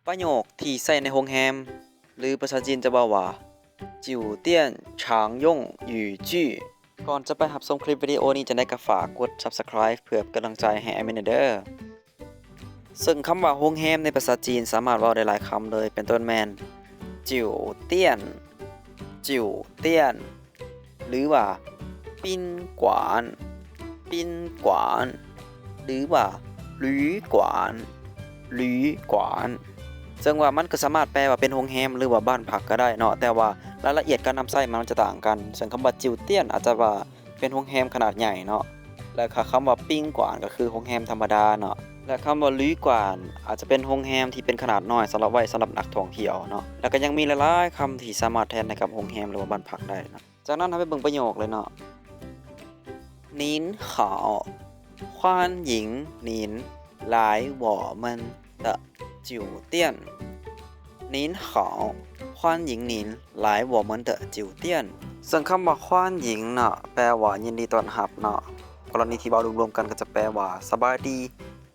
ປະໂຫຍກທີ່ໃຊ້ໃນໂຮງແຮມ ຫຼື ພາສາຈີນຈະເວົ້າວ່າ 酒店常用语句. ກ່ອນຈະໄປຮັບຊົມຄລິບວິດີໂອນີ້ ຈັ່ງໃດກໍຝາກກົດ Subscribe ເພື່ອເປັນກຳລັງໃຈໃຫ້ແອດມິນແດ່ເດີ. ເຊິ່ງຄຳວ່າໂຮງແຮມໃນພາສາຈີນສາມາດເວົ້າໄດ້ຫຼາຍຄຳເລີຍ ເປັນຕົ້ນແມ່ນ 酒店 酒店 ຫຼືວ່າ 賓館 賓館 ຫຼືວ່າ 旅館 旅館 ເຊິ່ງວ່າມັນກໍສາມາດແປວ່າເປັນໂຮງແຮມ ຫຼືວ່າບ້ານພັກກໍໄດ້ເນາະ ແຕ່ວ່າລາຍລະອຽດການນຳໃຊ້ມັນຈະຕ່າງກັນ. ເຊິ່ງຄຳວ່າ 酒店 ອາດຈະວ່າ ເປັນໂຮງແຮມຂະໜາດໃຫຍ່ເນາະ ແລະ ຄຳວ່າ 賓館 ກໍຄືໂຮງແຮມທຳມະດາເນາະ ແລະ ຄຳວ່າ 旅館 ອາດຈະເປັນໂຮງແຮມທີ່ເປັນຂະໜາດນ້ອຍ ສຳລັບໄວ້ສຳລັບນັກທ່ອງທ່ຽວເນາະ ແລະ ກໍຍັງມີຫຼາຍໆຄຳທີ່ສາມາດແທນໃຫ້ກັບໂຮງແຮມ ຫຼືວ່າບ້ານພັກໄດ້ເນາະ. ຈາກນັ້ນເຮົາໄປເບິ່ງປະໂຫຍກເລີຍເນາະ. 您好，欢迎您来我们 的酒店. 您好，欢迎您来我们的酒店. ເຊິ່ງຄຳວ່າ 欢迎 ເນາະ ແປວ່າ ຍິນດີຕ້ອນຮັບເນາະ. ກໍລະນີທີ່ເວົ້າລວມໆກັນກໍຈະແປວ່າ ສະບາຍດີ,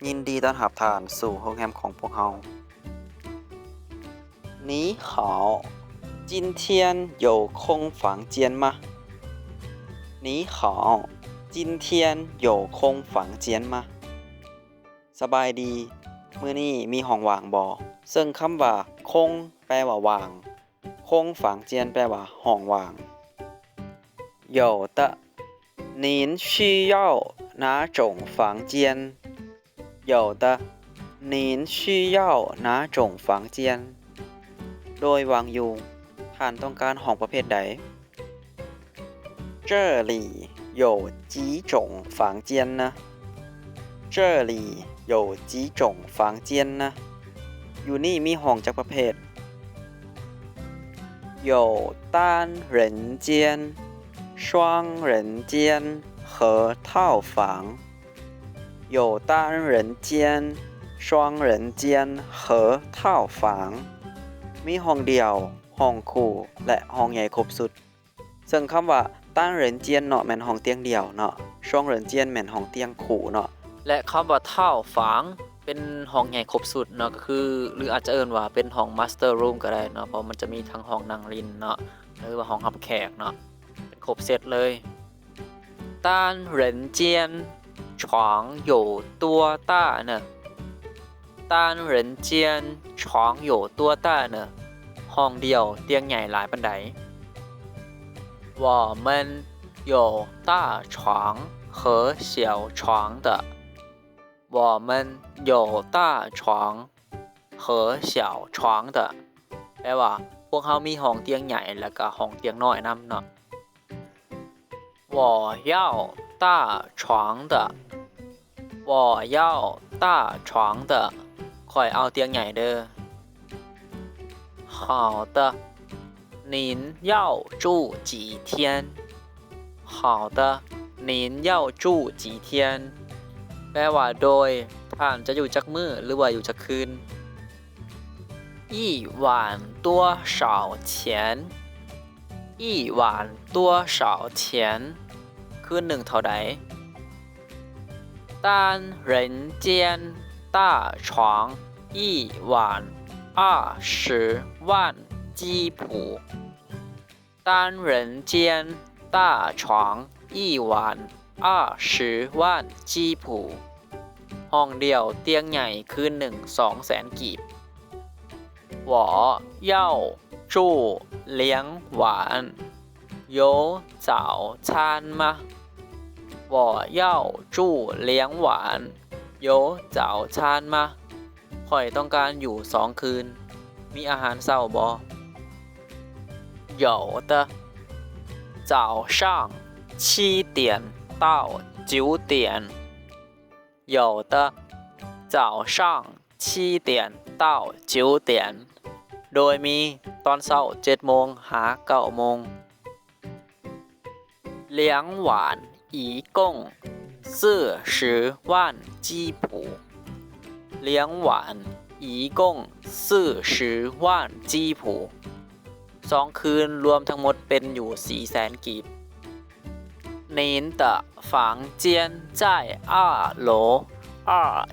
ຍິນດີຕ້ອນຮັບທ່ານສູ່ໂຮງແຮມຂອງພວກເຮົາ. 你好，今天有空房间吗？你好，今天有空房间吗？ ສະບາຍດີ, ມື້ນີ້ມີຫ້ອງວ່າງບໍ່? ເຊິ່ງຄຳວ່າ 空 ແປວ່າ ວ່າງ, 空房间 ແປວ່າ ຫ້ອງວ່າງ. 有的，您需要哪种房间？有的，您需要哪种房间？ ໂດຍວ່າງຢູ່, ທ່ານຕ້ອງການຫ້ອງປະເພດໃດ? 这里有几种房间呢？这里有几种房间呢？ ຢູ່ນີ້ມີຫ້ອງຈັກປະເພດ? 有单人间、双人间和套房。有单人间、双人间和套房。 ມີຫ້ອງດຽວ, ຫ້ອງຄູ່ ແລະ ຫ້ອງໃຫຍ່ຄົບຊຸດ. ເຊິ່ງຄຳວ່າ 单人间 ເນາະ ແມ່ນຫ້ອງຕຽງດຽວເນາະ, 双人间 ແມ່ນຫ້ອງຕຽງຄູ່ເນາະ ແລະ ຄຳວ່າ 套房 ເປັນຫ້ອງໃຫຍ່ຄົບຊຸດເນາະ ກໍຄື ຫຼື ອາດຈະເອີ້ນວ່າເປັນຫ້ອງ master room ກໍໄດ້ເນາະ ເພາະມັນຈະມີທັງຫ້ອງນັ່ງຫຼິ້ນເນາະ ຫຼືວ່າຫ້ອງຮັບແຂກເນາະ ເປັນຄົບເຊັດເລີຍ. 单人间床有多大呢？ 单人间床有多大呢？ ຫ້ອງດຽວຕຽງໃຫຍ່ຫຼາຍປານໃດ? 我们有大床和小床的。我们有大床和小床的。 ແປວ່າ ພວກເຮົາມີຫ້ອງຕຽງໃຫຍ່ ແລະ ກໍຫ້ອງຕຽງນ້ອຍນຳເນາະ. 我要大床的。我要大床的。 ຂ້ອຍເອົາຕຽງໃຫຍ່ເດີ້. 好的，您要住几天？好的，您要住几天？ ແປວ່າ ໂດຍ ທ່ານຈະຢູ່ຈັກມື້ ຫຼືວ່າຢູ່ຈັກຄືນ? 一晚多少钱？ 一晚多少钱？ ຄືນໜຶ່ງເທົ່າໃດ? 单人间大床一晚二十万基普。单人间大床一晚二十万基普。 ຫ້ອງດຽວຕຽງໃຫຍ່ຄືນໜຶ່ງສອງແສນກີບ. 我要住两晚，有早餐吗？我要住两晚，有早餐吗？ ຂ້ອຍຕ້ອງການຢູ່ສອງຄືນ ມີອາຫານເຊົ້າບໍ່? 有的，早上七点到九点。 有的，早上七点到九点。 ໂດຍມີຕອນເຊົ້າເຈັດໂມງຫາເກົ້າໂມງ. 两晚一共四十万基普。两晚一共四十万基普。 ສອງຄືນລວມທັງໝົດເປັນຢູ່ສີ່ແສນກີບ. 您的房间在二楼二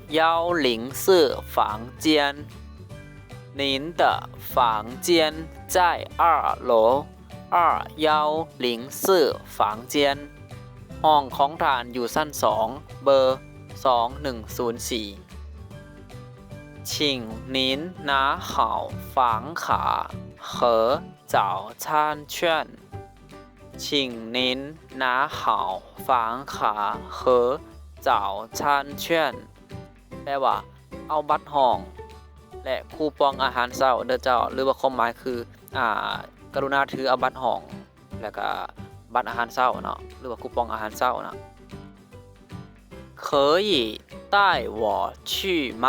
幺零四房间。您的房间在二楼二幺零四房间。 ຫ້ອງຂອງທ່ານຢູ່ຊັ້ນສອງ ເບີສອງໜຶ່ງສູນສີ່. 请您拿好房卡和早餐券。 请您拿好房卡和早餐券。 ແປວ່າ ເອົາບັດຫ້ອງ ແລະ ຄູປອງອາຫານເຊົ້າເດີເຈົ້າ ຫຼືວ່າຄວາມໝາຍຄື ອາ ກະລຸນາຖືເອົາບັດຫ້ອງ ແລ້ວກະບັດອາຫານເຊົ້າເນາະ ຫຼືວ່າຄູປອງອາຫານເຊົ້າເນາະ. 可以带我去吗？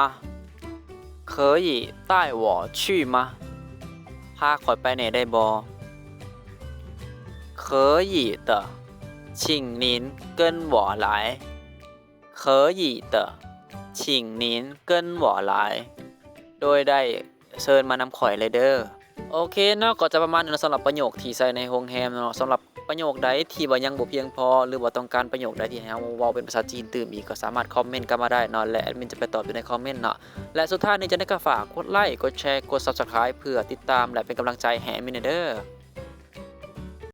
可以带我去吗？ ພາຂ້ອຍໄປແດ່ໄດ້ບໍ່? 可以的，请您跟我来。可以的，请您跟我来。 ໂດຍໄດ້ເຊີນມານຳຂ້ອຍເລີຍເດີ. ໂອເຄເນາະ ກໍຈະປະມານນີ້ເນາະ ສຳລັບປະໂຫຍກທີ່ໃຊ້ໃນໂຮງແຮມເນາະ. ສຳລັບປະໂຫຍກໃດທີ່ວ່າຍັງບໍ່ພຽງພໍ ຫຼືວ່າຕ້ອງການປະໂຫຍກໃດທີ່ໃຫ້ເຮົາເວົ້າເປັນພາສາຈີນຕື່ມອີກ ກໍສາມາດຄອມເມັນກັບມາໄດ້ເນາະ ແລະ ແອດມິນຈະໄປຕອບຢູ່ໃນຄອມເມັນເນາະ. ແລະ ສຸດທ້າຍນີ້ຈັ່ງໃດກໍຝາກກົດໄລ ກົດແຊ ກົດ Subscribe ເພື່ອຕິດຕາມ ແລະ ເປັນກຳລັງໃຈໃຫ້ແອດມິນແດ່ເດີ.